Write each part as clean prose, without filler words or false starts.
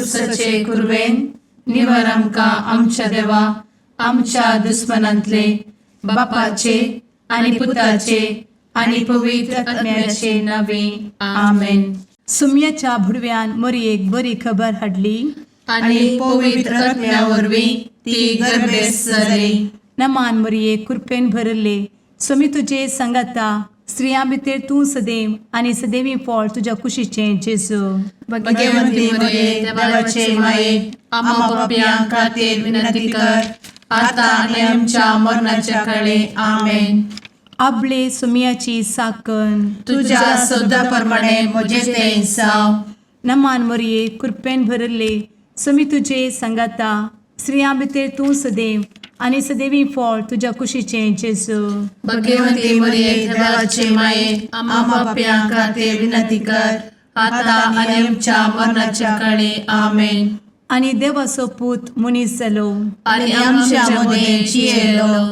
कुर्साचे कुरवेन निवर आमकां आमच्या देवा आमच्या दुस्मनांतले बापाचे आनी पुताचे आनी पवित्र आत्म्याचे नावे आमेन. सुम्याच्या भुडव्यान मोरयेक बरी खबर हाडली. आनी पवित्र आत्म्या वरवीं ती गर्भेस्त जाली. नमान मोरये, कृपेन भरले, स्वामी तुजे सांगाता, स्त्रियां भितर तूं सदैव आनी सदैवी फळ तुज्या कुशीचें जेजू. भगवंती मरिये, देवाचे माये, आम्हा पापयां खातीर विनंती कर, आता आनी आमच्या मरणाच्या काळी. आमेन. आबले सुमियाची साकन. तुझ्या शब्दा प्रमाणे म्हजे ते जावं. नमान मोरये, कृपेन भरले, स्वामी तुजे सांगाता, स्त्रियां भितर तूं सदैव आनी सदैवी फळ तुज्या कुशीचें जेजू. भगवंती मरिये, देवाचे माये, आम्हा पापयां खातीर विनंती कर, आता आनी आमच्या मरणाच्या काळी. आमेन. आनी देवाचो पूत मनीस जालो आनी आमच्या मदें जियेलो.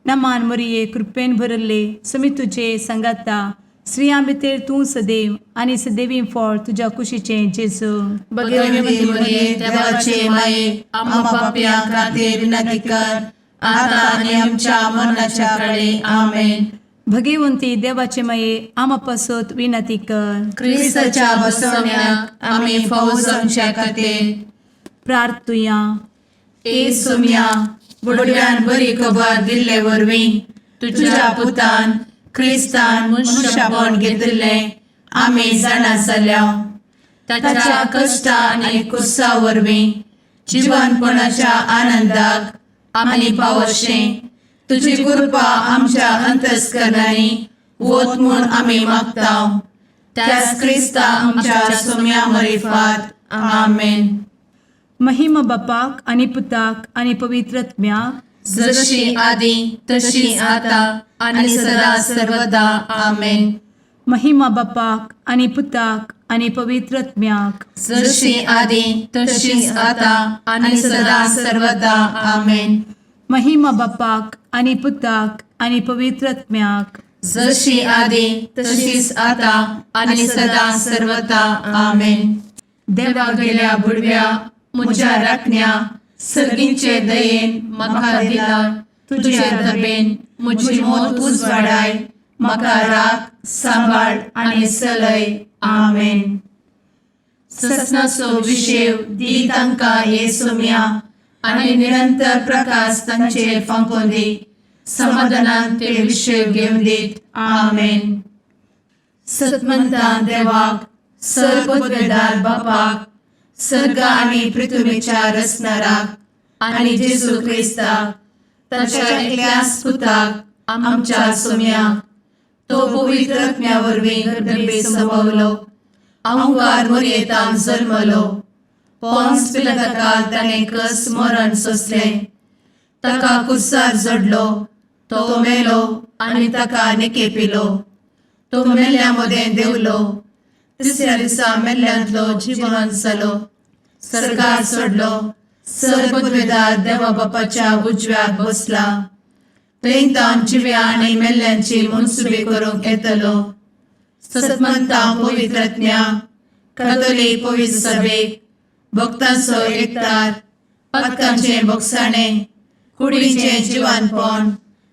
नमान मोरये, कृपेन भरले, स्वामी तुजे सांगाता, स्त्रियां भितर तूं सदैव आनी सदैवी फळ तुज्या कुशीचें जेजू. भगवंती मरिये, देवाचे माये, आम्हा पापयां खातीर विनंती कर, आता आनी आमच्या मरणाच्या काळी. आमेन. भगवंती देवाचे माये, आमा पासत विनंती कर. क्रिस्ताच्या बसवण्याक आमी फावो जावच्या खातीर प्रार्थुया. ए सोम्या, बुडव्यान बरी खबर दिल्ले वरवीं तुझ्या पुतान क्रिस्तान मनुष्यपण घेतिल्लें आमी जाणा जाल्या. ताच्या कश्टा आनी कुर्सा वरवीं जिवनपणाच्या आनंदाक आमी पावशें तुजी कृपा आमच्या अंतस्करणांनी वत म्हूण आमी मागता, त्याच क्रिस्ता आमच्या सोम्या मरिफात. आमेन. महिमा बापाक आनी पुताक आनी पवित्र आत्म्याक. जशी आदी तशी आता आणि सदा सर्वदा. आमेन. महिमा बापाक आनी पुताक आनी पवित्र आत्म्याक. जशी आदी तशीच आता आणि सदा सर्वदा. आमेन. महिमा बापाक आनी पुताक आनी पवित्र आत्म्याक. जशी आदी तशीच आता आणि सदा सर्वदा. आमेन. देवा गेल्या बुडव्या म्हज्या राखण्या, सर्गींचे दयेन म्हाका दिला तुझे दबेन म्हजी मोत उजवाडाय, म्हाका राख, सांबाळ आनी चलय. आमेन. ससनाचो विशेव दी तांकां हे सोम्या आनी निरंतर प्रकाश तांचेर फांकोवन दी, समाधानान ते विशेव घेवन दीत. आमेन. सतमंतान देवाक, सर्वपदवेदार बापाक, सर्ग आनी पृथ्वीच्या रचणाराक आनी जेजू क्रिस्ताक ताच्या एकल्याच पुताक आमच्या सोम्याक, तो पवित्र आत्म्या वरवीं गर्भे संभवलो, अंकार मोरयेतान जल्मलो, पोन्स पिलाताकाल ताणें कस मरण सोंसलें, ताका कुर्सार जडलो, तो मेलो आनी ताका निकेपिलो, तो मेल्ल्या मदें देंवलो, तिसऱ्या दिसा मेल्ल्यांतलो जिवन जालो, सर्गार चडलो, सर्वपदवेदार देवा बापाच्या उजव्याक बसला, थंय तावन जिव्या आनी मेल्ल्यांची मनसुबी करूंक येतलो. सतमंता पवित्रज्ञा कथोलीक पवित्र सभेक, भक्तांचो एकतार, पातकांचें भोगसाणें, कुडीचें जिवानपण,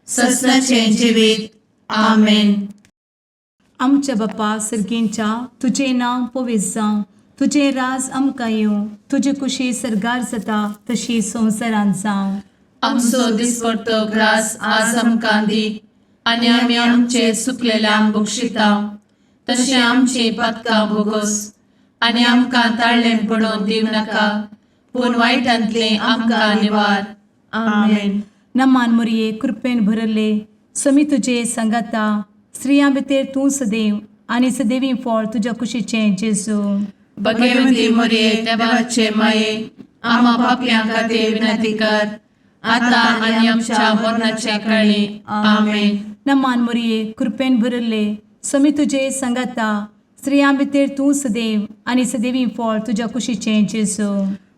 ससनाचें जिवीत. आमेन. आमच्या बापा सर्गींच्या, तुजें नांव पवित्र जावं, तुजें राज आमकां येवं, तुजी कुशी सर्गार जाता तशी संवसारांत जावं. आमचो दिसपडतो ग्रास आज आमकां दी आनी आमी आमचे चुकलेल्यांक बक्षिता तशें आमची पातकां भोगोस आनी आमकां ताळ्ळें पडोवन दिवं नाका, पूण वायटांतलें आमकां निवार. आमेन. नमान मोरये, कृपेन भरले, समी तुजे सांगाता, स्त्रियां भितर तूं सदैव आनी सदैवी फळ तुज्या कुशीचें जेजू. भगवती मोरये, देवाचे माये, आम्हा पापयां खातीर विनंती कर, आता आनी आमच्या मरणाच्या काळी. आमेन. नमान मोरये, कृपेन भरले, समी तुजे सांगाता, स्त्रियां भितर तूं सदैव आनी सदैवी फळ तुज्या कुशीचें जेजू.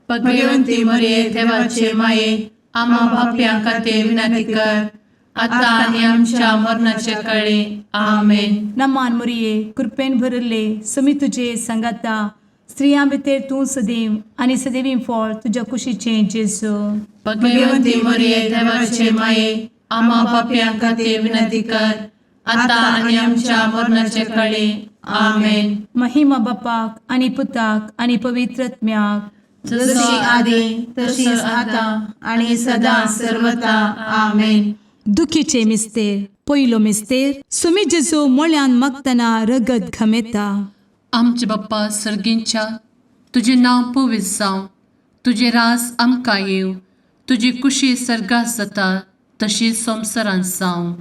भगवंती मोरये, देवाचे माये, आम्हा पापयां खातीर विनंती कर, आता आनी आमच्या मरणाच्या काळी. आमेन. नमान मोरये, कृपेन भरले, समी तुजे सांगाता, स्त्रियां भितर तूं सदैव आनी सदैवी फळ तुज्या कुशीचें जेजू. भगवती मरिये, देवाचे माये, आम्हा पापयां खातीर विनंती कर, आता आनी आमच्या मरणाचे कळी. आमेन. महिमा बापाक आनी पुताक आनी पवित्र आत्म्याक. जशी आदी तशीच आता आणि सदा सर्वता. आमेन. दुखीचे मिस्तेर. पयलो मिस्तेर, सुमी जेजू मोळ्यान मागतना रगत घमेता. आमचे बाप्पा सर्गींच्या, तुजें नांव पवित्र जावं, तुजें रास आमकां येवं, तुजी कुशी सर्गात जाता तशी संवसारांत जावं.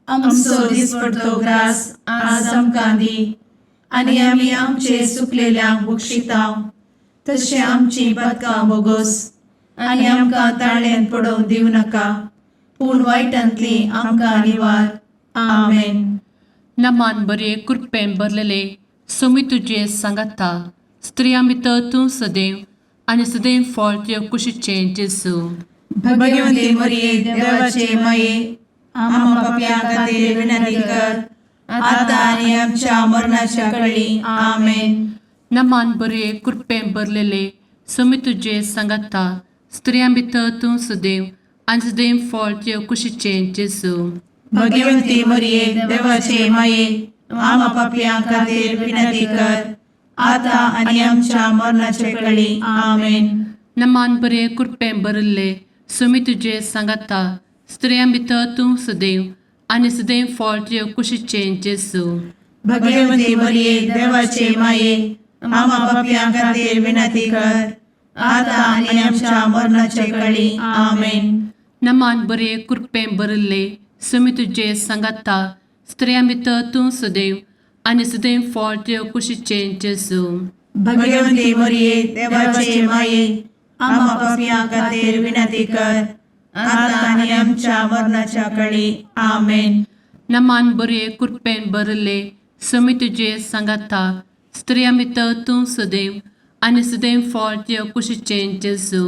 आमचो दिसपडतो ग्रास आज आमकां दी आनी आमी आमचे सुकलेल्यांक बक्षितांव तशें आमची पदकां बोगोस आनी आमकां ताळ्यान पडोवंक दिवं नाका, पूण वायटांतली आमकां निवार. आमेन. नमान बरे, कृपेन भरलेले, सोमी तुजे सांगाता, स्त्रियां भितर तूं सदैव आनी सदैव फळ तुजे कुशीचें जेजू. भगवंती मरिये, देवाचे माये, आम्हा पापयां खातीर विनंती कर, आता आनी आमच्या मरणाच्या कळी. आमेन. नमान बरे, कृपेन भरलेले, सोमी तुजे सांगाता, स्त्रियां भितर तूं सदैव आनी सदैव फळ तुजे कुशीचें जेजू. भगवंती मरिये, देवाचे माये, आम्हा पापयां खातीर विनंती कर, आता आनी आमच्या मरणाचे कळी. आमेन. नमान बरे, कृपेन भरिल्ले, सोमी तुजे सांगाता, स्त्रियां भितर तूं सदैव आनी सदैव फळ तुजे कुशीचें जेजू. भगवंती मरिये, देवाचे माये, आम्हा पापयां खातीर विनंती कर, आता आनी आमच्या मरणाचे कळी. आमेन. नमान बरे, कृपेन भरिल्ले, सोमी तुजे सांगाता, स्त्रियां भितर तूं सदैव आनी सदैव फळ तुजे कुशीचें जेजू. भगवंती मरिये, देवाचे माये, आम्हा पापयां खातीर विनंती कर, आता आनी आमच्या मरणाच्या कळी. आमेन. नमान बरे, कृपेन भरिल्ले, सोमी तुजे सांगाता, स्त्रियां भितर तूं सदैव आनी सदैव फळ तुजे कुशीचें जेजू.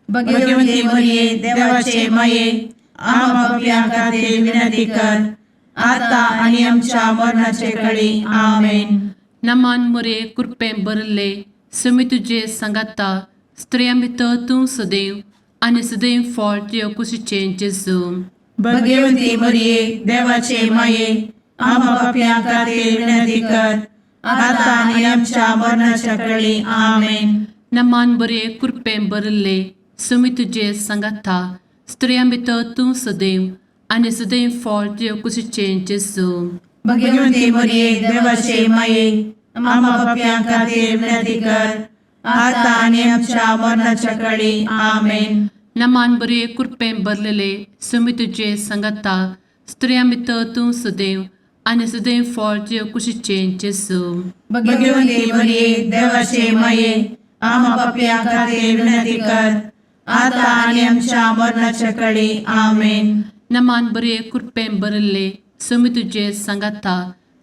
भगवंती मरिये, देवाचे माये, आम्हा पापयां खातीर विनंती कर, आता आनी आमच्या मरणाचे कळी. आमेन. नमान मोरे, कृपेन भरिल्ले, सोमी तुजे सांगाता, स्त्रियां भितर तूं सदैव आनी सदैव फळ तुजे कुशीचें जेजू. भगवंती मरिये, देवाचे माये, आम्हा पापयां खातीर विनंती कर, आता आनी आमच्या मरणाच्या कळी. आमेन. नमान बरे, कृपेन भरिल्ले, सोमी तुजे सांगाता, स्त्रियां भितर तूं सदैव आनी सदैव फळ तुजे कुशीचें जेजू. भगवंती मरिये, देवाचे माये, आम्हा पापयां खातीर विनंती कर, आता आनी आमच्या मरणाच्या कळी. आमेन. नमान बरे, कृपेन भरलेले, सोमी तुजे सांगाता, स्त्रियां भितर तूं सदैव आनी सदैव फळ तुजे कुशीचें जेजू. भगवंती मरिये, देवाचे माये, आम्हा पापयां खातीर विनंती कर, आता आनी आमच्या मरणाच्या कळी. आमेन. नमान बरे, कृपेन भरिल्ले, सोमी तुजे सांगाता,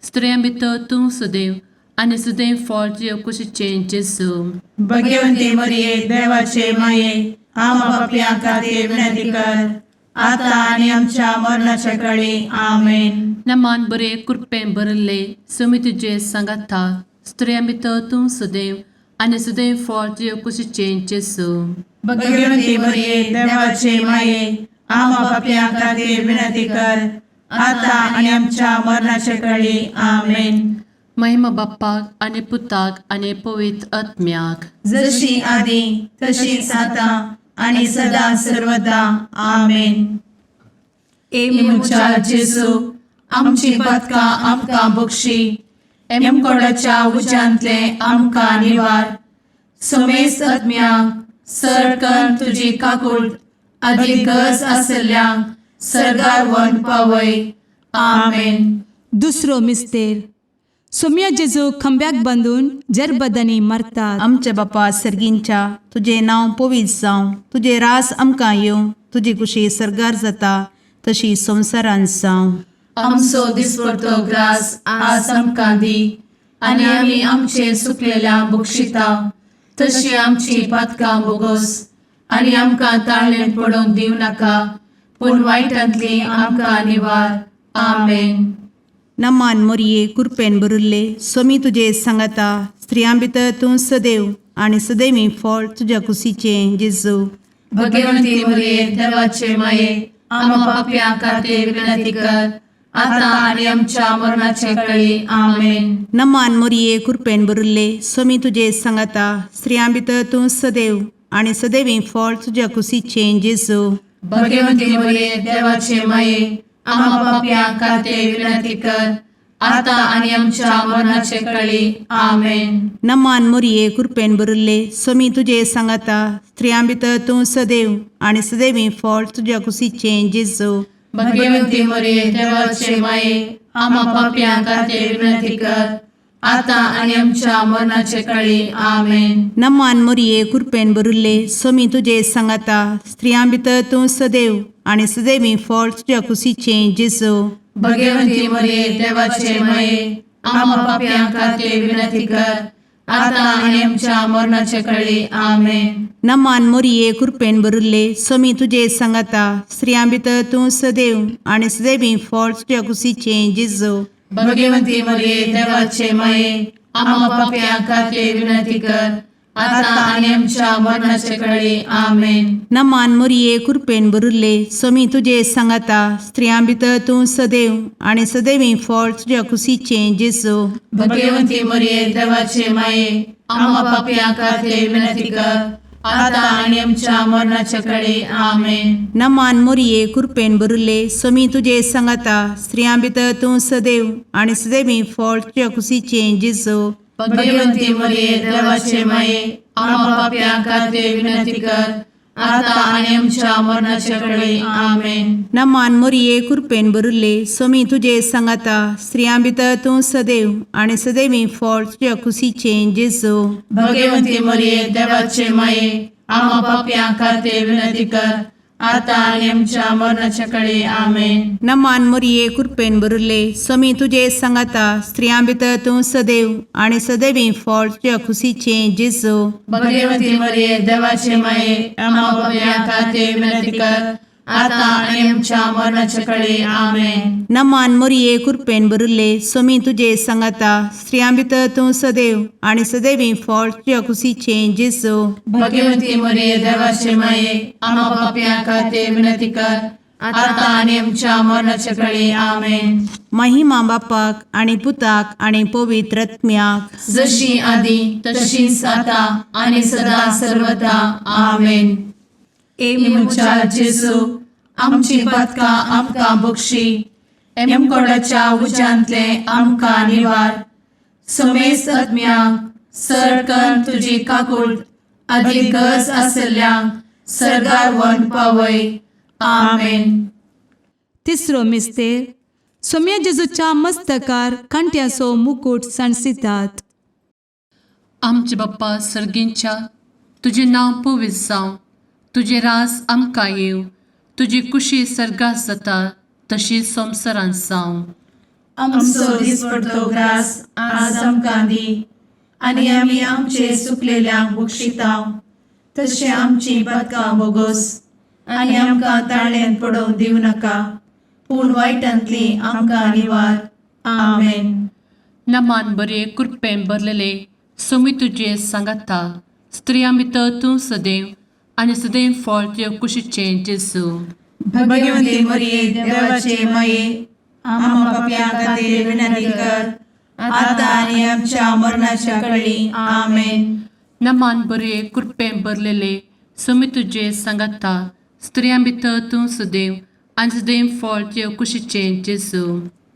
स्त्रियां भितर तूं सदैव आनी सदैव फळ तुजे कुशीचें जेजू. भगवंती मरिये, देवाचे माये, आम्हा पापयां खातीर विनंती कर, आता आनी आमच्या मरणाच्या कळी. आमेन. नमान बरे, कृपेन भरिल्ले, सोमी तुजे सांगाता, स्त्रियां भितर तूं सदैव आनी सदैव फळ तुजे कुशीचें जेजू. भगवंती मरिये, देवाचे माये, आम्हा पापयां खातीर विनंती कर, आता आनी आमच्या मरणाच्या कळी. आमेन. महिमा बाप्पाक आनी पुताक आनी पवित्र आत्म्याक. जशी आदी तशीच आता आणि सदा सर्वदा. आमेन. ए म्हज्या जेजू, आमची पदकां आमकां बक्षी, एमकोडाच्या उज्यांतले आमकां निवार, समेस्त आत्म्यांक सरकन तुजी काकूळ आदी गरज आसल्ल्यांक सर्गार वन पावय. आमेन. दुसरो मिस्तेर, सोम्या जेजू खांब्याक बांदून जरबदांनी मारतात. आमच्या बापा सर्गींच्या, तुजें नांव पवित्र जावं, तुजें रास आमकां येवं, तुजी कुशी सर्गार जाता तशी संवसारांत जावं. आमचो दिसपडतो ग्रास आज आमकां दी आनी आमी आमचे सुकलेल्या बक्षिता तशी आमची पातकां बोगोस आनी आमकां ताळ्ळें पडोवंक दिवं नाका, पूण वायटांतली आमकां निवार. आमेन. नमान मोरये, कुरपेन भरिल्ले, स्वामी तुजे सांगाता, स्त्रियां भितर तूं सदैव आनी सदैवी फळ तुज्या कुशीचें जेजू. भगवंती मरिये देवाचे माये, आम्हा पापयां खातीर विनंती कर, आता आनी आमच्या मरणाचे कळी. आमेन. नमान मोरये, कृपेन भरिल्ले, स्वामी तुजे सांगाता. स्त्रियां भितर तूं सदैव आनी सदैवी फळ तुज्या कुशीचें जेजू. भगवंती मरिये देवाचे माये, आम्हा पापयां खातीर विनंती कर, आता आनी आमच्या मरणाचे कळी. आमेन. नमान मोरये, कृपेन भरिल्ले, स्वामी तुजे सांगाता. स्त्रियां भितर तूं सदैव आनी सदैवी फळ तुज्या कुशीचें जेजू. भगवंती मरिये देवाचे माये, आम्हा पापयां खातीर विनंती कर, आता आनी आमच्या मरणाचे कळी. आमेन. नमान मोरये, कृपेन भरिल्ले, स्वामी तुजे सांगाता. स्त्रियां भितर तूं सदैव आनी सदैवी फळ तुज्या कुशीचें जेजू. भगवंती मरिये देवाचे माये, आम्हा पापयां खातीर विनंती कर, आता आनी आमच्या मरणाचे कळी. आमेन. नमान मोरये, कृपेन भरिल्ले, स्वामी तुजे सांगाता. स्त्रियां भितर तूं सदैव आनी सदैवी फळ तुज्या कुशीचें जेजू. भगवंती मरिये देवाचे माये, आम्हा पापयां खातीर विनंती कर, आता आनी आमच्या मरणाचे कळी. आमेन. नमान मोरये, कृपेन भरिल्ले, स्वामी तुजे सांगाता. स्त्रियां भितर तूं सदैव आनी सदैवी फळ तुज्या कुशीचें जेजू. भगवंती मरिये देवाचे माये, आम्हा पापयां खातीर विनंती कर, आता आनी आमच्या मरणाचे कळी. आमेन. नमान मोरये, कृपेन भरिल्ले, स्वामी तुजे सांगाता. स्त्रियां भितर तूं सदैव आनी सदैवी फळ तुज्या कुशीचें जेजू. भगवंती मरिये देवाचे माये, आम्हा पापयां खातीर विनंती कर, आता आनी आमच्या मरणाचे कळी. आमेन. नमान मोरये, कृपेन भरिल्ले, स्वामी तुजे सांगाता. स्त्रियां भितर तूं सदैव आनी सदैवी फळ तुज्या कुशीचें जेजू. भगवंती मरिये देवाचे माये, आम्हा पापयां खातीर विनंती कर, आता आनी आमच्या मरणाच्या कळी. आमेन. नमान मोरये, कृपेन भरिल्ले, स्वामी तुजे सांगाता. स्त्रियां भितर तूं सदैव आनी सदैवी फळ तुज्या कुशीचें जेजू. भगवंती मरिये देवाचे माये, आम्हा पापयां खातीर विनंती कर, आता आनी आमच्या मरणाच्या कळी. आमेन. नमान मोरये, कृपेन भरिल्ले, स्वामी तुजे सांगाता. स्त्रियां भितर तूं सदैव आनी सदैवी फळ तुज्या कुशीचें जेजू. भगवंती मरिये देवाचे माये, आम्हा पापयां खातीर विनंती कर, आता आनी आमच्या मरणाच्या कळी. आमेन. महिमा बापाक आनी पुताक आनी पवित्र आत्म्याक, जशी आदी तशीच आता आनी सदा सर्वदा. आमेन. ए म्हज्या जेजू, आमची पातकां आमकां बक्षी, एमकोडाच्या उज्यांतले आमकां निवार, समेस्त आत्म्यांक सरकन तुजी काकूट आदी गरज आसल्ल्यांक सर्गार व्हरून पावय. आमेन. तिसरो मिस्तेर, सोम्या जेजूच्या मस्तकार कांट्याचो मुकूट सांडसितात. आमचे बाप्पा सर्गींच्या, तुजें नांव पवित्र जावं, तुजें राज आमकां येवं, तुजी कुशी सर्गात जाता तशी संवसारांत जावं. आमचो दिसपडतो ग्रास आज आमकां दी, आनी आमी आमचे सुकलेल्यांक बक्षितांव, तशें आमची पातकां बोगोस, आनी आमकां ताळ्यांत पडोवंक दिवं नाका, पूण वायटांतली आमकां निवार. आमेन. नमान बरे, कृपेन भरलेले, स्वामी तुजे सांगाता. स्त्रियां भितर तूं सदैव आनी सदैव फळ तुज्या कुशीचें जेजू. भगवंती मरिये देवाचे माये, आम्हा पापयां खातीर विनंती कर, आता आनी आमच्या मरणाच्या कळी. आमेन. नमान बरे, कृपेन भरलेले, स्वामी तुजे सांगाता. स्त्रियां भितर तूं सदैव आनी सदैव फळ तुज्या कुशीचें जेजू.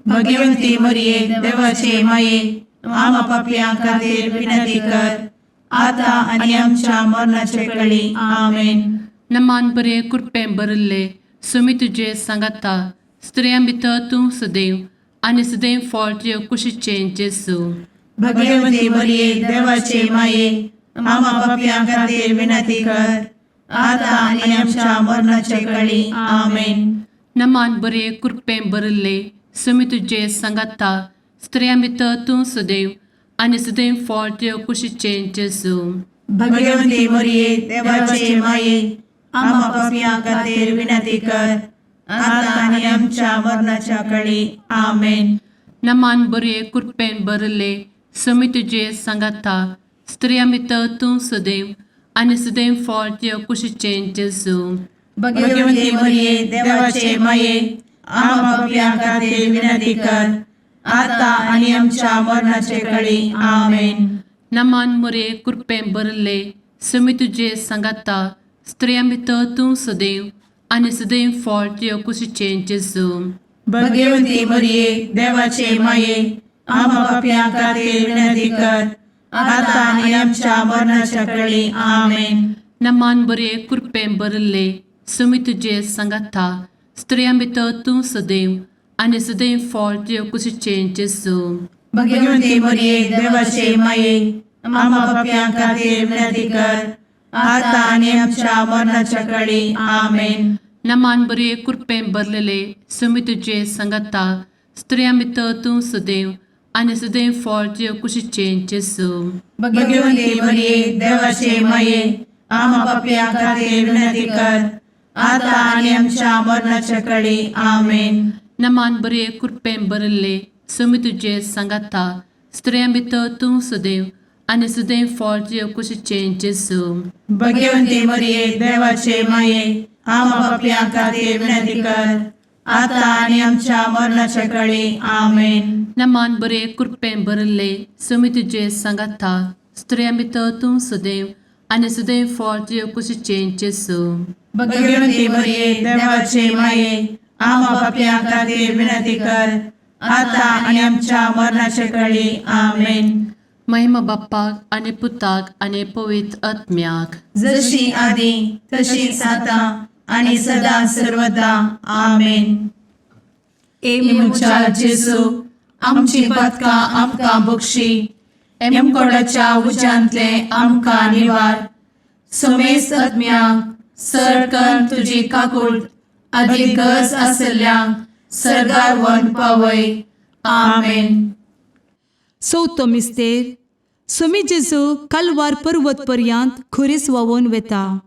भगवंती मरिये देवाचे माये, आम्हा पापयां खातीर विनंती कर, आता आनी आमच्या मरणाच्या कळी. आमेन. नमान बरे, कृपेन भरिल्ले, स्वामी तुजे सांगाता. स्त्रियां भितर तूं सदैव आनी सदैव फळ तुज्या कुशीचें जेजू. भगवंती मरिये देवाचे माये, आम्हा पापयां खातीर विनंती कर, आता आनी आमच्या मरणाच्या कळी. आमेन. नमान बरे, कृपेन भरिल्ले, स्वामी तुजे सांगाता. स्त्रियां भितर तूं सदैव आनी सदैव फळ तुज्या कुशीचें जेजू. भगवंती मरिये देवाचे माये, आम्हा पापयां खातीर विनंती कर, आता आनी आमच्या मरणाच्या कळी. आमेन. नमान बरे, कृपेन भरिल्ले, समी तुजे सांगाता स्त्रियां भितर तूं सदैव आनी सदैव फळ तुजे कुशीचें जेजू. भगवती मरिये, देवाचे माये, आम्हा पापयां खातीर विनंती कर, आता आनी आमच्या मरणाचे कळी. आमेन. नमान मुरे कृपें भरले समी तुजे सांगाता स्त्रियां भितर तूं सदैव आनी सदैव फळ तुजे कुशीचें जेजू. भगवती मरिये, देवाचे माये, आम्हा पापयां खातीर विनंती कर, आता आनी आमच्या मरणाच्या कळी. आमेन. नमान बरे कृपें भरले समी तुजे सांगाता स्त्रियां भितर तूं सदैव आनी सदैव फळ तुजे कुशीचें जेजू. भगवती मरिये, देवाचे माये, आम्हा पापयां खातीर विनंती कर, आता आनी आमच्या मरणाच्या कळी. आमेन. नमान बरे कृपें भरलेले समी तुजे सांगाता स्त्रियां भितर तूं सदैव आनी सदैव फळ तुजे कुशीचें जेजू. भगवती मरिये, देवाचे माये, आम्हा पापयां खातीर विनंती कर, आता आनी आमच्या मरणाच्या कळी. आमेन. नमान बरे कृपें भरले समी तुजे सांगाता स्त्रियां भितर तूं सदैव आनी सदैव फळ तुजे कुशीचें जेजू. भगवती मरिये, देवाचे माये, आम्हा पापयां खातीर विनंती कर, आता आनी आमच्या मरणाच्या कळी. आमेन. नमान बरे कृपें भरले समी तुजे सांगाता स्त्रियां भितर तूं सदैव आनी सदैव फळ तुजे कुशीचें जेजू. भगवती मरिये, देवाचे माये, आम्हा पापयां खातीर विनंती कर, आता आनी आमच्या मरणाच्या कळी. आमेन. महिमा बाप्पाक आनी पुताक आनी पवित्र आत्म्याक. जशी आदी तशीच आता आणि सदा सर्वदा. आमेन. ए म्हज्या जेजू, आमची पातकां आमकां बक्षी, एमकोडाच्या उज्यांतले आमकां निवार, समेस्त आत्म्यांक सरकन तुजी काकूळ आदी गरज आसल्ल्यांक सर्गार व्हरून पावय. आमेन. चवथो मिस्तेर. सोमी जेजू कालवार पर्वत पर्यंत खुरीस व्हांवून वेता.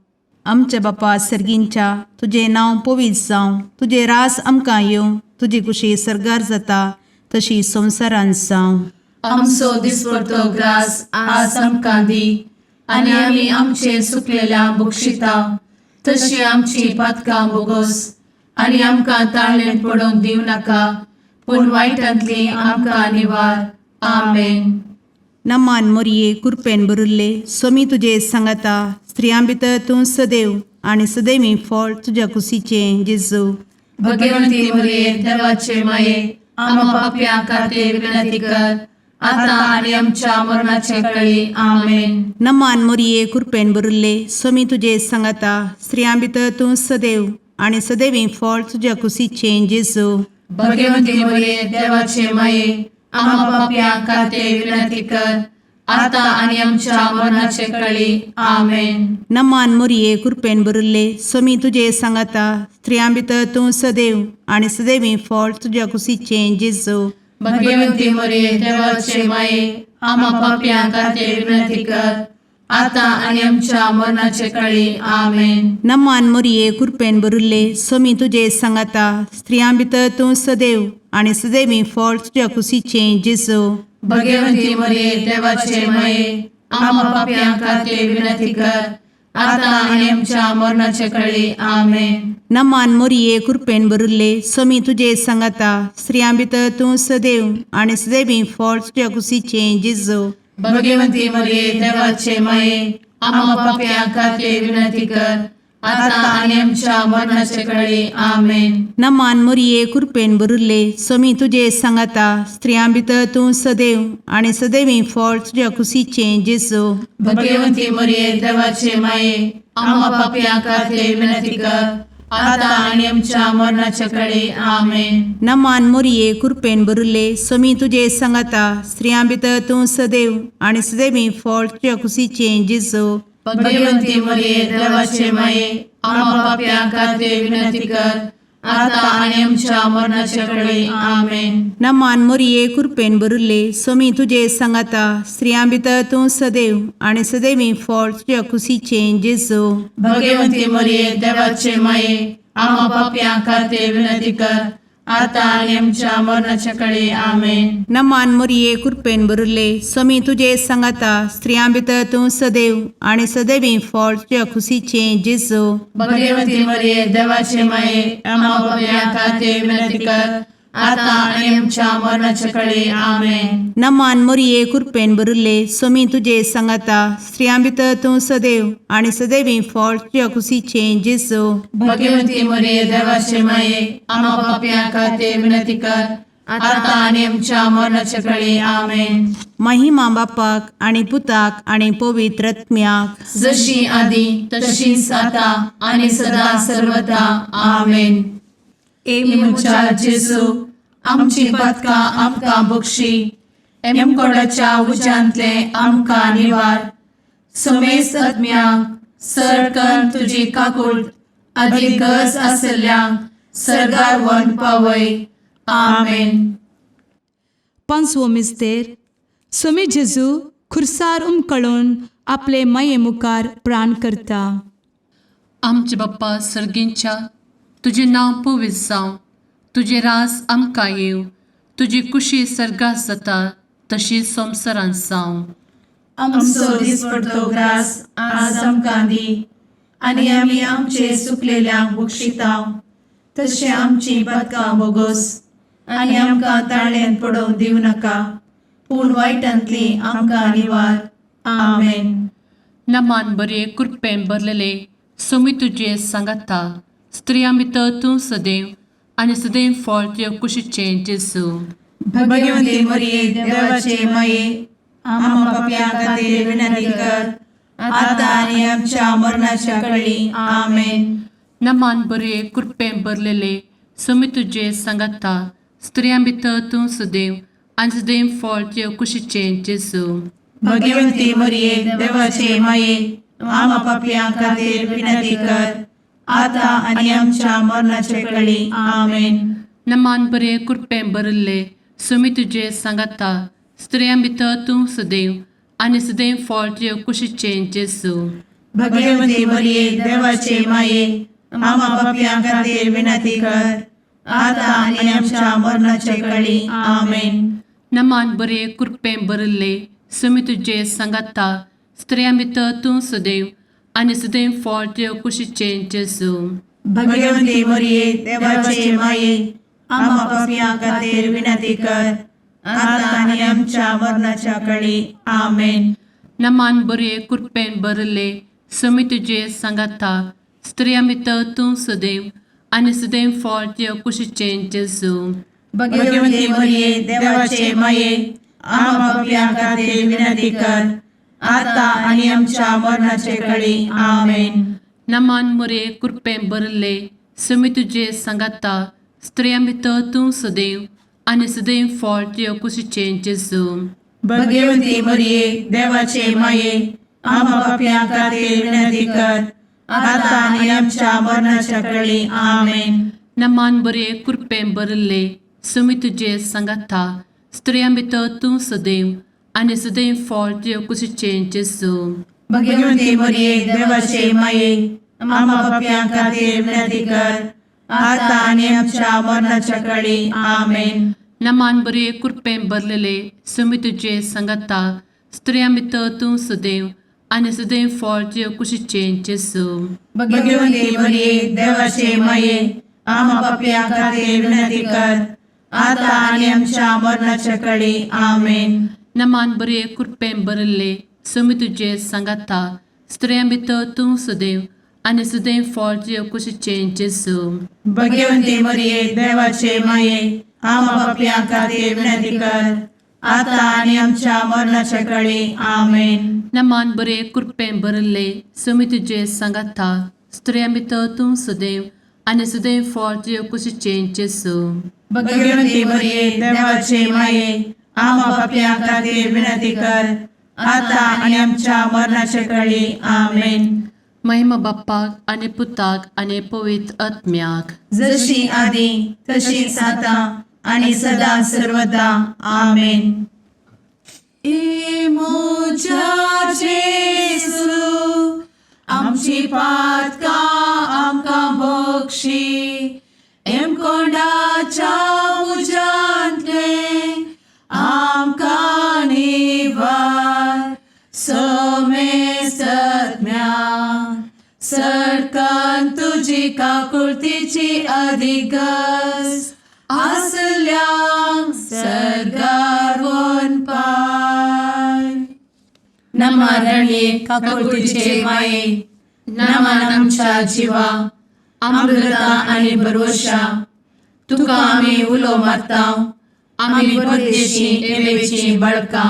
आमच्या बापा सर्गींच्या, तुजें नांव पवित्र जावं, तुजें रास आमकां येवं, तुजी कुशी सर्गार जाता तशी संवसारांत जावं. आमचो दिसपडतो ग्रास आज आमकां दी, आनी आमी आमचे सुकलेल्या बक्षिता तशी आमची पातकां बोगोस, आनी आमकां ताळणेंत पडोवंक दिवं नाका, पूण वायटांतली आमकां निवार. आमेन. नमान मोरये, कुरपेन भरिल्ले, सोमी तुजे सांगाता, स्त्रियां भितर तूं सदैव आनी सदैवी फळ तुज्या कुशीचें जेजू. भगवंती मरिये, देवाचे माये, आम्हा पापयां खातीर विनंती कर, आता आनी आमच्या मरणाचे कळी. आमेन. नमान मोरये, कुरपेन भरिल्ले, सोमी तुजे सांगाता, स्त्रियां भितर तूं सदैव आनी सदैवी फळ तुज्या कुशीचें जेजू. भगवंती मरिये, देवाचे माये, आम्हा पापयां खातीर विनंती कर, आता आनी आमच्या मरणाचे कळी. आमेन. नमान मोरये, कुरपेन भरिल्ले, सोमी तुजे सांगाता, स्त्रियां भितर तूं सदैव आनी सदैवी फळ तुज्या कुशीचें जेजू. भगवंती मरिये, देवाचे माये, आम्हा पापयां खातीर विनंती कर, आता आनी आमच्या मरणाचे कळी. आमेन. नमान मोरये, कुरपेन भरिल्ले, सोमी तुजे सांगाता, स्त्रियां भितर तूं सदैव आनी सदैवी फळ तुज्या कुशीचें जेजू. भगवंती मरिये, देवाचे माये, आम्हा पापयां खातीर विनंती कर, आता आनी आमच्या मरणाचे कळी. आमेन. नमान मोरये, कुरपेन भरिल्ले, सोमी तुजे सांगाता, स्त्रियां भितर तूं सदैव आनी सदैवी फळ तुज्या कुशीचें जेजू. भगवंती मरिये, देवाचे माये, आम्हा पापयां खातीर विनंती कर, आता आनी आमच्या मरणाचे कळी. आमेन. नमान मोरये, कुरपेन भरिल्ले, सोमी तुजे सांगाता, स्त्रियां भितर तूं सदैव आनी सदैवी फळ तुज्या कुशीचें जेजू. भगवंती मरिये, देवाचे माये, आम्हा पापयां खातीर विनंती कर, आता आनी आमच्या मरणाचे कळी. आमेन. नमान मोरये, कुरपेन भरिल्ले, सोमी तुजे सांगाता, स्त्रियां भितर तूं सदैव आनी सदैवी फळ तुज्या कुशीचें जेजू. भगवंती मरिये, देवाचे माये, आम्हा पापयां खातीर विनंती कर, आता आनी आमच्या मरणाचे कळी. आमेन. नमान मोरये, कुरपेन भरिल्ले, सोमी तुजे सांगाता, स्त्रियां भितर तूं सदैव आनी सदैवी फळ तुज्या कुशीचें जेजू. भगवंती मरिये, देवाचे माये, आम्हा पापयां खातीर विनंती कर, आतां आनी आमच्या मरणाच्या कडे आमेन. नमान मोरये कृपेन भरिल्ले, स्वामी तुजे सांगाता, स्त्रियां भितर तूं सदैव आनी सदैवी फळ तुज्या खुशीचें जेजू. भगवती मरिये, देवाचे माये, आम्हा पापयां खातीर विनंती कर, आतां आनी आमच्या मरणाच्या कडे आमेन. नमान मोरये कृपेन भरिल्ले, स्वामी तुजे सांगाता, स्त्रियां भितर तूं सदैव आनी सदैवी फळ तुज्या खुशीचें जेजू. भगवती मरिये, देवाचे माये, आम्हा पापयां खातीर विनंती कर, आतां आनी आमच्या मरणाच्या कडे आमेन. महिमा बापाक आनी पुताक आनी पवित्र आत्म्याक. जशी आदी तशीच आता आणि सदा सर्वदा आमेन. ए म्हज्या जेजू, आमची पातकां आमकां बक्षी, एमकोडाच्या उज्यांतले आमकां निवार, समेस्त आत्म्यांक सरकन तुजी काकूळ आदी गरज आसल्ल्यांक सरगार वन पावय. आमेन. पांचवो मिस्तेर. स्वामी जेजू खुर्सार उमकळून आपले माये मुखार प्राण करता. आमचे बाप्पा सर्गींच्या, तुजें नांव पवित्र जावं, तुजें रास आमकां येवं, तुजी कुशी सर्गात जाता तशी संवसारांत जावं. आमचो दिसपडतो ग्रास आज आमकां दी, आनी आमी आमचे सुकलेल्यांक बक्षितांव, तशें आमची पातकां बोगोस, आनी आमकां ताळ्यान पडोवंक दिवं नाका, पूण वायटांतली आमकां निवार. आमेन. नमान बरे कृपेन भरलेले, स्वामी तुजे सांगाता, स्त्रियां भितर तूं सदैव आनी सदैव फळ तुज्या कुशीचें जेजू. भगवती मरिये, देवाचे माये, आम्हा पापयां खातीर विनंती कर, आतां आनी आमच्या मरणाच्या कळी. आमेन. नमान बरे कृपेन भरलेले, स्वामी तुजे सांगाता, स्त्रियां भितर तूं सदैव आनी सदैव फळ तुज्या कुशीचें जेजू. भगवती मरिये, देवाचे माये, आम्हा पापयां खातीर विनंती कर, आतां आनी आमच्या मरणाचे कळी. आमेन. नमान बरे कृपेन भरिल्ले, स्वामी तुजे सांगाता, स्त्रियां भितर तूं सदैव आनी सदैव फळ तुज्या कुशीचें जेजू. भगवती मरिये, देवाचे माये, आम्हा पापयां खातीर विनंती कर, आतां आनी आमच्या मरणाचे कळी. आमेन. नमान बरे कृपेन भरिल्ले, स्वामी तुजे सांगाता, स्त्रियां भितर तूं सदैव आनी सदैव फळ तुज्या कुशीचें जेजू. भगवती मरिये, देवाचे माये, आम्हा पापयां खातीर विनंती कर, आतां आनी आमच्या मरणाच्या कळी. आमेन. नमान बरे कृपेन भरिल्ले, स्वामी तुजे सांगाता, स्त्रियां भितर तूं सदैव आनी सदैव फळ तुज्या कुशीचें जेजू. भगवती मरिये, देवाचे माये, आम्हा पापयां खातीर विनंती कर, आतां आनी आमच्या मरणाचे कळी. आमेन. नमान मोरे कृपेन भरिल्ले, स्वामी तुजे सांगाता, स्त्रियां भितर तूं सदैव आनी सदैव फळ तुज्या कुशीचें जेजू. भगवती मरिये, देवाचे माये, आम्हा पापयां खातीर विनंती कर, आतां आनी आमच्या मरणाच्या कळी. आमेन. नमान बरे कृपेन भरिल्ले, स्वामी तुजे सांगाता, स्त्रियां भितर तूं सदैव आनी सदैव फळ तुज्या कुशीचें जेजू. भगवती मरिये, देवाचे माये, आम्हा पापयां खातीर विनंती कर, आतां आनी आमच्या मरणाच्या कळी. आमेन. नमान बरे कृपेन भरलेले, स्वामी तुजे सांगाता, स्त्रियां भितर तूं सदैव आनी सदैव फळ तुज्या कुशीचें जेजू. भगवती मरिये, देवाचे माये, आम्हा पापयां खातीर विनंती कर, आतां आनी आमच्या मरणाच्या कळी. आमेन. नमान बरे कृपेन भरिल्ले, स्वामी तुजे सांगाता, स्त्रियां भितर तूं सदैव आनी सदैव फळ तुज्या कुशीचें जेजू. भगवती मरिये, देवाचे माये, आम्हा पापयां खातीर विनंती कर, आतां आनी आमच्या मरणाच्या कळी. आमेन. नमान बरे कृपेन भरिल्ले, स्वामी तुजे सांगाता, स्त्रियां भितर तूं सदैव आनी सदैव फळ तुज्या कुशीचें जेजू. भगवती मरिये, देवाचे माये, आम्हा पापयां खातीर विनंती कर, आतां आनी आमच्या मरणाच्या कळी. आमेन. महिमा बाप्पाक आनी पुताक आनी पवित्र आत्म्याक. जशी आदी तशीच आता आणि सदा सर्वदा. आमेन. ए म्हज्या जेजू, आमची पातकां आमकां बक्षी, एमकोंडाच्या तुजी काकुळतीची अधिक गरज आसल्यांक सर्गार वनपाय. नमा रणये काकुळतीचे माये, नमन आमच्या जिवा, अमृता आनी भरवशा, तुका आमी उलो मारता, आमी परदेशी एवेची बळकां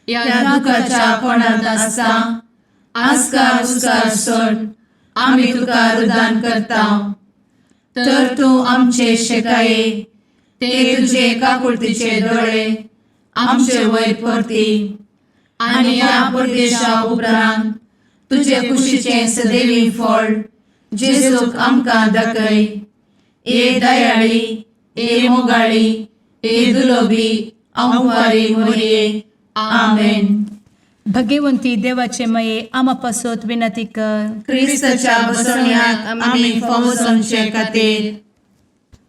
ह्या दुखाच्या कोणांत आसता आस्कार उस्कार सोड आमी तुका रुदान करता, तर तूं आमचे शेकाये ते तुजे काकुळतीचे दोळे आमचे वयर परती आनी ह्या परदेशा उपरांत तुजे कुशीचें सदैवी फळ जेजूक आमकां दाखय. ए दयाळी, ए मोगाळी, ए दुलोबी अंवारी मोरये. आमेन. भगवंती देवाचे मये आमा पासत विनंती कर. क्रिस्ताच्या बसवण्याक आमी फावो जावचे खातीर.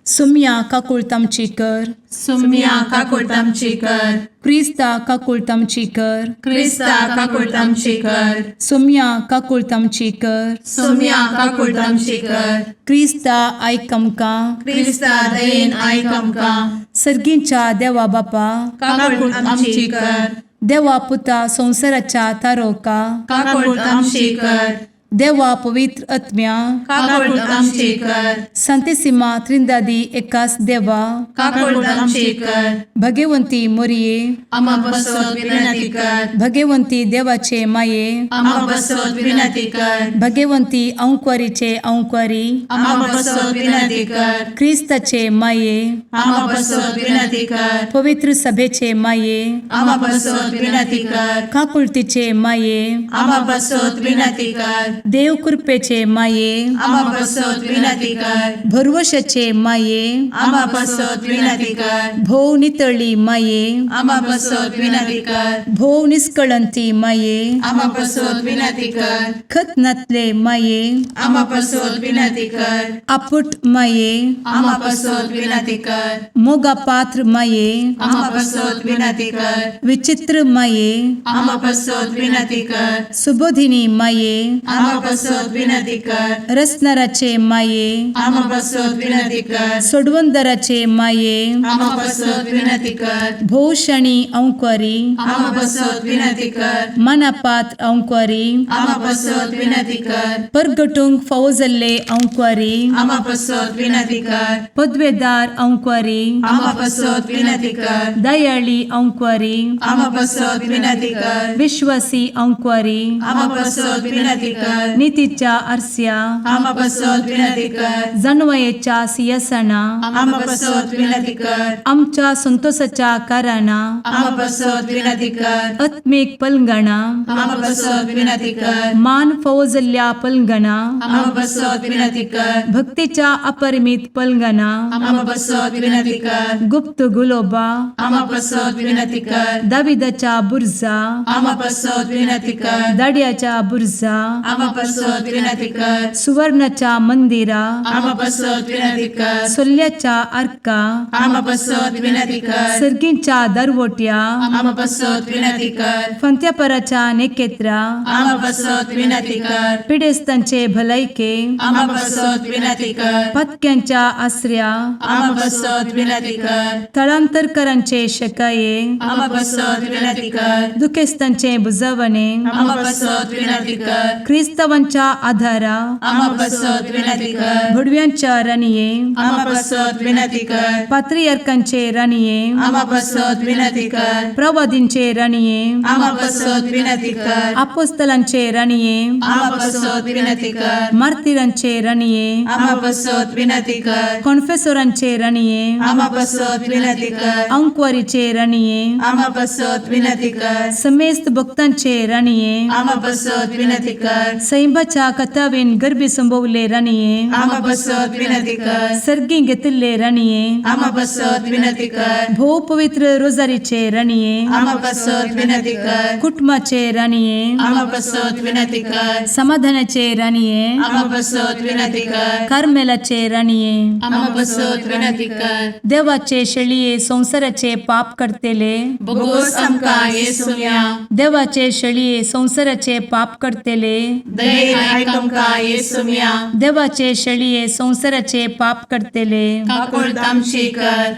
सुम्या काकुळत आमची कर. सुम्या काकुळट आमची कर. क्रिस्ता काकुळत आमची कर. क्रिस्ता काकुळट आमची कर. सुम्या काकुळत आमची कर. सुम्या काकुळट आमची कर. क्रिस्ता आयक आमकां. क्रिस्ता दयेन आयक आमकां. सर्गींच्या देवा बापा, काकुळट आमची कर. देवा पुता संवसाराच्या तारोका, काकुळट आमची कर. देवा पवित्र आत्म्या, काकुळट आमची कर. संतेसिमा त्रिंदादी एकास देवा, काकुळट आमची कर. भगवंती मोरये, आमा बसत विनंती कर. भगवंती देवाचे माये, आमा बसत विनंती कर. भगवंती अंक्वारीचे अंक्वारी, आमा बसत विनंती कर. क्रिस्ताचे माये, आमा बसत विनंती कर. पवित्र सभेचे माये, आमा बसत विनंती कर. काकुळतीचे माये, आमा बसत विनंती कर. देव कृपेचे माये, आमा बसत विनंती कर. भरवशाचे माये, आमा बसत विनंती कर. भोव नितळी माये, आमा बसत विनंती कर. भोव निस्कळंती माये, आमा बसत विनंती कर. खत नातले माये, आमा बसत विनंती कर. आपुट माये, आमा बसत विनंती कर. मोगा पात्र माये, आमा बसत विनंती कर. विचित्र माये, आमा बसत विनंती कर. सुबोधिनी माये, आमा बसत विनंती कर. रसनाराचे माये, आमा बसत विनंती कर. सोडवंदराचे माये, आमा बसत विनंती कर. भोवशणी अंक्वारी, आमा बसत विनंती कर. मनापात्र अंक्वारी, आमा बसत विनंती कर. परगटूंक फावो जाल्ले अंक्वारी, आमा बसत विनंती कर. पदवेदार अंक्वारी, आमा बसत विनंती कर. दयाळी अंक्वारी, आमा बसत विनंती कर. विश्वासी अंक्वारी, आमा बसत विनंती कर. नितीच्या आरस्या, आमा बसत विनंती कर. जानवयेच्या सियासना, आमा बसत विनंती कर. आमच्या संतोषाच्या कारणा, आमा बसत विनंती कर. आत्मीक पलंगणा, आमा बसत विनंती कर. मान फावो जाल्ल्या पलंगणा, आमा बसत विनंती कर. भक्तीच्या अपरिमित पलंगणा, आमा बसत विनंती कर. गुप्त गुलोबा, आमा बसत विनंती कर. दाविदाच्या बुर्जा, आमा बसत विनंती कर. दाड्याच्या बुर्जा, आमा बसत विनंती कर. सुवर्णाच्या मंदिरा, आमा बसत विनंती कर. सोल्ल्याच्या आर्का, आमा बसत विनंती कर. सर्गींच्या दरवट्या, आमा बसत विनंती कर. फंत्यापराच्या नेकेत्रा, आमा बसत विनंती कर. पिडेस्तांचे भलायके, आमा बसत विनंती कर. पत्क्यांच्या आसऱ्या, आमा बसत विनंती कर. थळांतरकरांचे शकाये, आमा बसत विनंती कर. दुखेस्तांचे बुजवणे, आमा बसत विनंती कर. क्रिस्तावांच्या आधारा, आमा बसत विनंती कर. भुडव्यांच्या राणये, आमा बसत विनंती कर. पात्रियार्कांचे राणये, आमा बसत विनंती कर. प्रवादींचे राणये, आमा बसत विनंती कर. आपोस्तलांचे राणये, आमा बसत विनंती कर. मार्तिरांचे राणये, आमा बसत विनंती कर. कॉन्फेसोरांचे राणये, आमा बसत विनंती कर. अंक्वारीचे राणये, आमा बसत विनंती कर. समेस्त भक्तांचे राणये, आमा बसत विनंती कर. सैंबाच्या कथावेन गर्भी संभवले राणये, आमा बसत विनंती कर. सर्गी घेतिल्ले राणये, आमा बसत विनंती कर. भोव पवित्र रोजारीचे राणये, आमा बसत विनंती कर. कुटुंबाचे राणये, आमा बसत विनंती कर. समाधानाचे राणये, आमा बसत विनंती कर. कार्मेलाचे राणये, आमा बसत विनंती कर. देवाचे शेळये संवसाराचे पाप करतेले, बोगोस आमकां येसुया. देवाचे शेळये संवसाराचे पाप करतेले, दयेन आयक आमकां येसुम्या. देवाचे शेळये संवसाराचे पाप करतले, काकुळट आमची कर.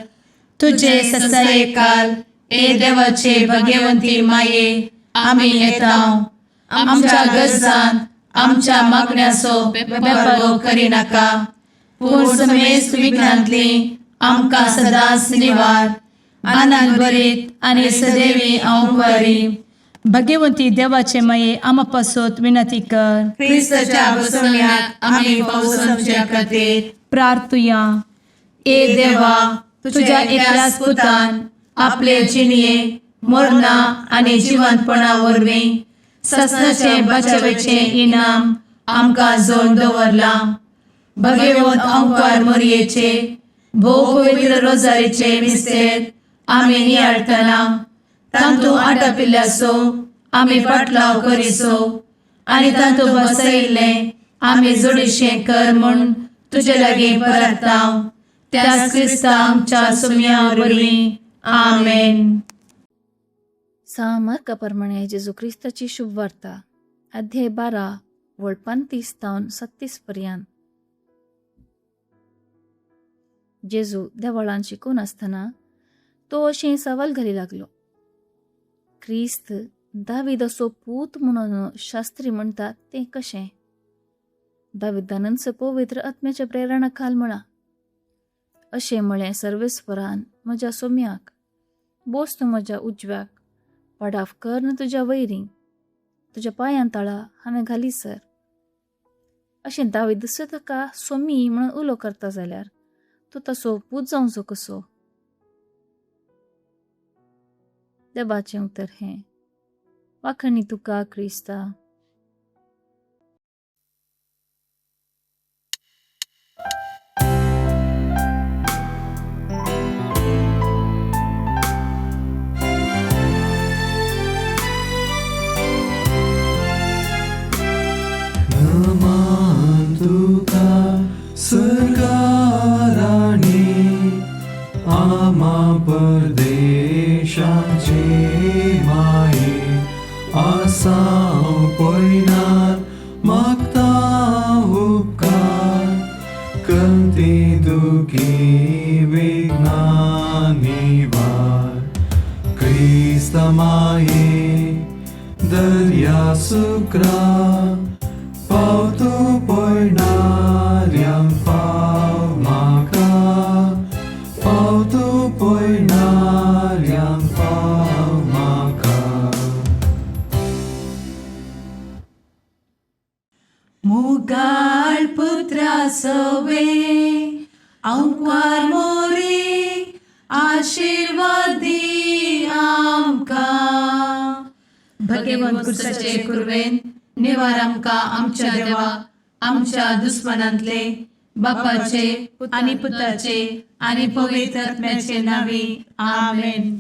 तुझे तुझे ससायेकाल ए देवाचे भगवंती माये, आमी येता. आमच्या गरजांत आमच्या मागण्याचो बेपर्वो करिनाका, पूण समेस्त विघ्नांतली आमकां सदांच निवार. आनंद भरीत आनी सदैवी हांव बरी. भगवंती देवाचे माये, आमा पासत विनंती कर. क्रिस्ताच्या बसवण्याक आमी पावसाच्या खातीर. प्रार्थुया. ए देवा, तुझ्या एकल्याच पुतान आपले जिणये मरणा आनी जिवंतपणा वरवीं ससनाचे बचावेचें इनाम आमकां जोड दवरलां. भगवंत अंकार मोरयेचे भोव पवित्र रोजारीचे मिस्तेर आमी नियाळटना तांतू आटापिल्ल्याचो आमी पाटलाव करिसो आनी तांतू बसयिल्लें आमी जोडीशें कर म्हूण तुजे लागीं परताव, त्याच क्रिस्ता आमच्या सुम्या वरवीं. आमेन. सा मार्का प्रमाणे जेजू क्रिस्ताची शुभवार्ता, अध्याय 12, वळ 35 तावन 37 पर्यंत. जेजू देवळान शिकून आसतना तो अशें सवाल घाली लागलो, क्रिस्त दाविदाचो पूत म्हणून शास्त्री म्हणटात तें कशें? दाविदानच पवित्र आत्म्याच्या प्रेरणा खाल म्हळां, अशें म्हळें सर्वेस्वरान म्हज्या सोम्याक, बोस तूं म्हज्या उजव्याक, पडाफ कर तुज्या वैरींक तुज्या पांयां तळा हांवें घाली सर. अशें दावीद ताका सोमी म्हणून उलो करता जाल्यार तो तसो पूत जावचो कसो? देवाचें उतर हें. वाखणी तुका क्रिस्ता. नमान तुका सरकाराणी, आमा परदेशाचे माये, आसाव पयनार मागता उपकार, कंती दुखी विघ्ना निवार. क्रिस्ता माये दर्या सुक्रा, पावतो पयणाऱ्यांक पाव म्हाका, पावतो पयणाऱ्यांक पाव म्हाका. मुगाळ पुत्रा सवे अंकार मोरे, आशिर्वादी आमकां. भगवंत कुर्साचे कुर्वेन निवार आमकां आमच्या देवा, आमच्या दुस्मनांतले. बापाचे आनी पुताचे आनी पवित्र आत्म्याचे नांवी. आमेन.